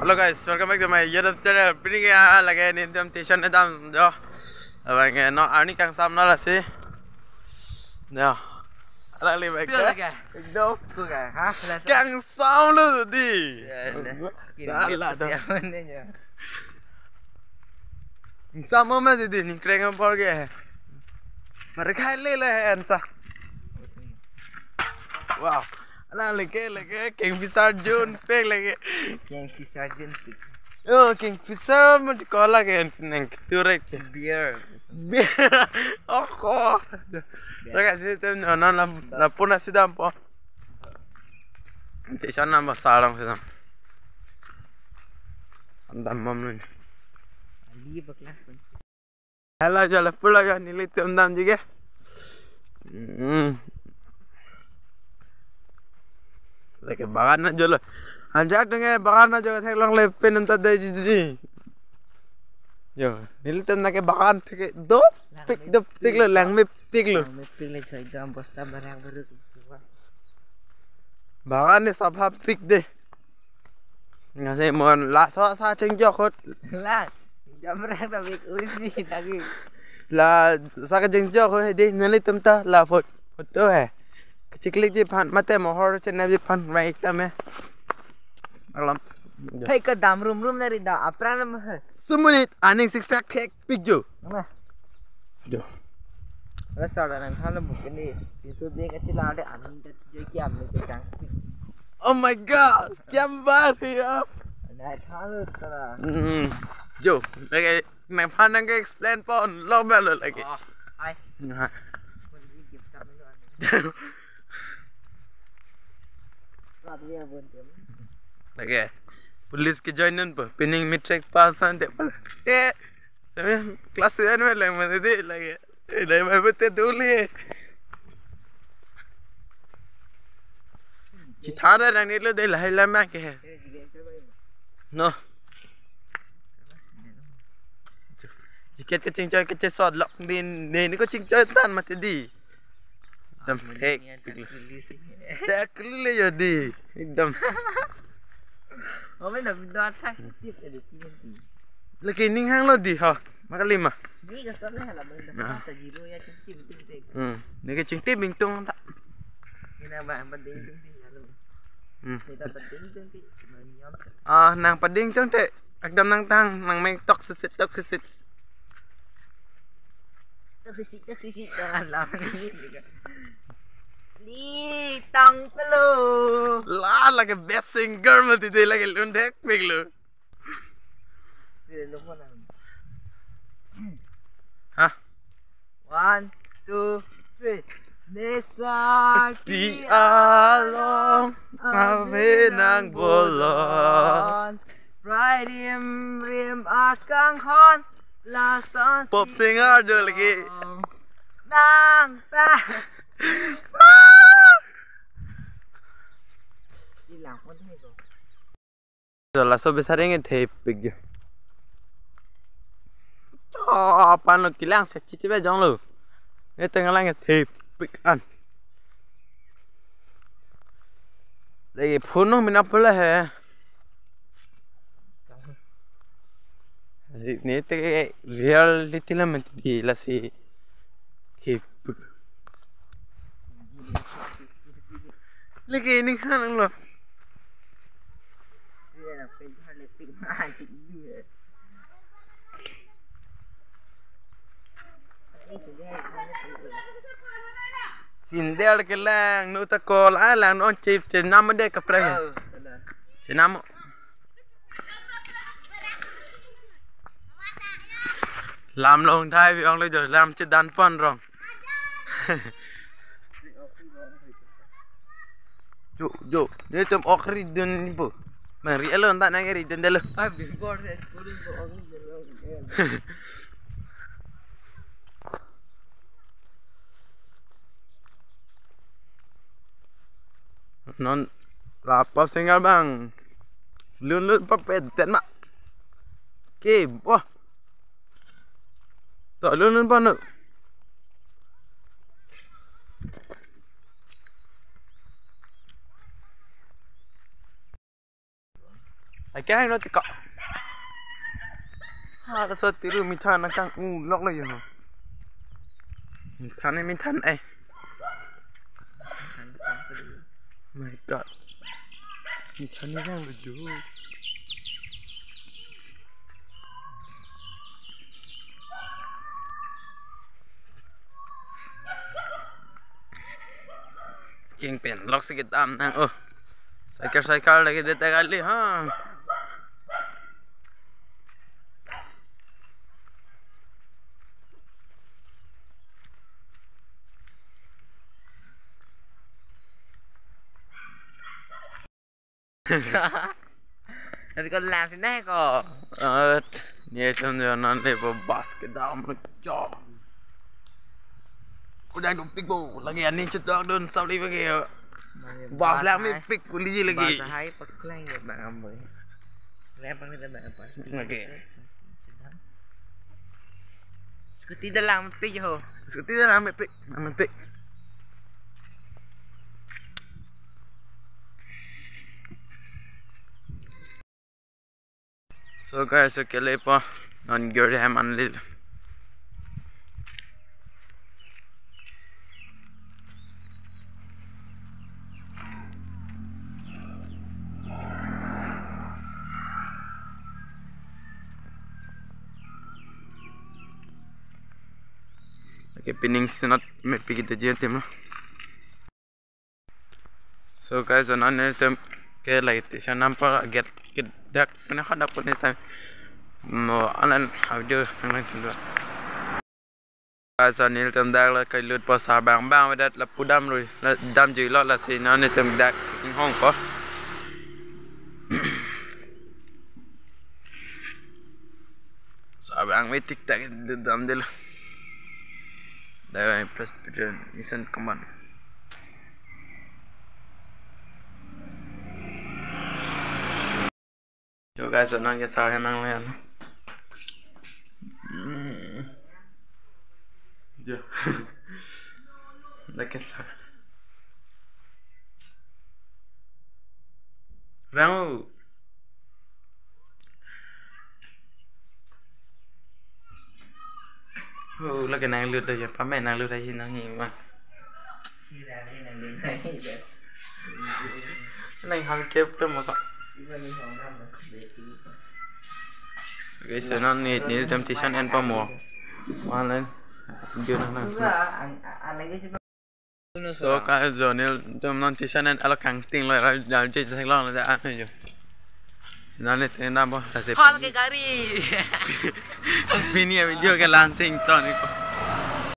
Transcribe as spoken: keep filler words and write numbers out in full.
Hello guys, welcome back to my YouTube channel. Pini ke, ah, lake netum tuition dam jo. Abang ke non arni kangsam non lasi. Jo. Alangli baik. Pure ke? Lake. Ekdom. Suka, ha? Kangsam lo di. Ya, ya. Salah dong. Siapa ni ya? Kangsam ma di, ningkreng apor ke. Mari khai le le anta. Wow. Alangli ke, lake Kingfisher Jun pek lake. Kingfisher Jun pek. Oh, Kingfisher mati kola ke nang turek ke. Beer. Beer. Oh, ko. Saka si tem non non la, lapu-an si dampo. Tuition dam ba sarong si dam. Dam bom nun. Ali bakla. Hala jo lapu laga nelitum damji ke. Hmm. Lake bagan na jo lo. Anjak denge bagan na jo theklongle pen anta dei ji di. Jo, nelitum na ke bagan thek do pik do pik lo, langmepik lo. Langmepik le choi dam bosta barak baruk. Bagan ni sabha pik de. Ngase mon laso sa chengjok ahut. La, jamrek ta bik uis ni lagi. Laso kachengjok ahut de nelitum ta la phot-, photo he. Kachiklik ji aphan mate mohor chenep ji aphan mai ta me. Alam. Hei, kedam rum rum nari da apran lam he. Sumunit aning siksak khek pik jo. Mana? Jo. Ada saudara nang than buk ini. Pinso dia kecil ada aning kecil ki aning kecang. Oh my God, kya baat hai yaar. Nang than saudara. Hmm. Jo, lake nangphan nang ke explain pon lo ba lo lake. Oh, hai. Nah. Lake police ke join nun po, pining matric pass an te pala. Eh, Tapi class seven me lang mati di lake. Eh, dai bai bete duli. Chithara nang nilo de lahai lama ke. No. Jacket kachingchoi kachesot lok din ne ni kachingchoi tan mati di. Ekdom hek. Dak le yo di. Ekdom. Oh, main dah video attack tip ada. Lake ning hang lo di ho. Makalima. Ni ka sa na hala benda. Nah. Sa jiru ya cingtim tim tim. Hmm. Ni ke cingtim bingtung ta. Ina ba pading tim tim ya lo. Hmm. Kita pading tim tim. Manyam. Ah, nang pading tung te. Ekdom nang tang, nang meng tok sisit, tok sisit. Tok sisit, tok sisit, tok alam ni. Ni tang pelo. La, lake best singer mati de lake lun thekpik lo. Hah? One, two, three. Nesa ti along ave nang bolon. Prai rim rim akanghon. Lason pop singer jo lake. Nang ta. Hilang pon hai ko. So, laso besareng thepik jo. Oh, aphan lo kelang se chichi be jong lo. Ne tenglang thepik an. Lake phone no mina pula he. Ne te reality la mati di lasi. Thepik. Lake ning hang lo. Sindel kelang nu ta call ai lang non chip chenam de kaprek. Oh, salah. Chenam. Lam long thai bi ong le jo lam chedan pon rong. Jo, jo. Netum ok ridun po. Mang ri alon ta nang ridun delo. Ah, billboard se school ko ok ridun lo. Non lapap single bang. Lun lun papet ten ma. Ke, wah. To lun lun pano. Ai kehang lo ti ko. Ha, laso tiru mithan nangkang-u lok lo yo. Mithan ni mithan ai. My God. Mithan ni kang lo jo. King pen lok si kedam nang, oh. Cycle cycle lagi deta kali ha. Nanti ko lang sini ko. At, ni atum jo non lepo bus kedam jo. Udah dopik bo, lagi ani cetok dun sabli bagi. Bus lang mepik kuli lagi. Bus hai pakleng ya bang amboy. Lempang kita bang apa? Oke. Scooty dak lang mepik ho. Scooty dak lang mepik, lang mepik. So guys, so kelepo non gyor hem anlil. Okay, pining sinat mepik kita je tim lo. So guys, so non nelitum ke lagi station nampo gate kedak pina khadak pun time. Mo anan audio nang nang dulu. Guys, so nelitum dak la kalut po sarbang bang avedet lapu damrui. La damjuilo lasi non nelitum dak sitting hong po. Sarbang me tik tak damdelo. Dak Presbyterian Mission Command. Yo guys, so non ke sar henang le. Hmm. Jo. Dak ke sar. Rangu. Oh, lagi nanglut aja, pame nanglut aja nang hi ma. Nang ham kep tu maka. Guys, so non ni ni tam tisan en pamo. Malan. Dia nang nang. So guys, so nelitum non tisan en alo kangting lo, alo jam je jeng lo da an jo. Sinani tena bo, da se. Hal ke gari. Pini ya video ke langsing to ni ko.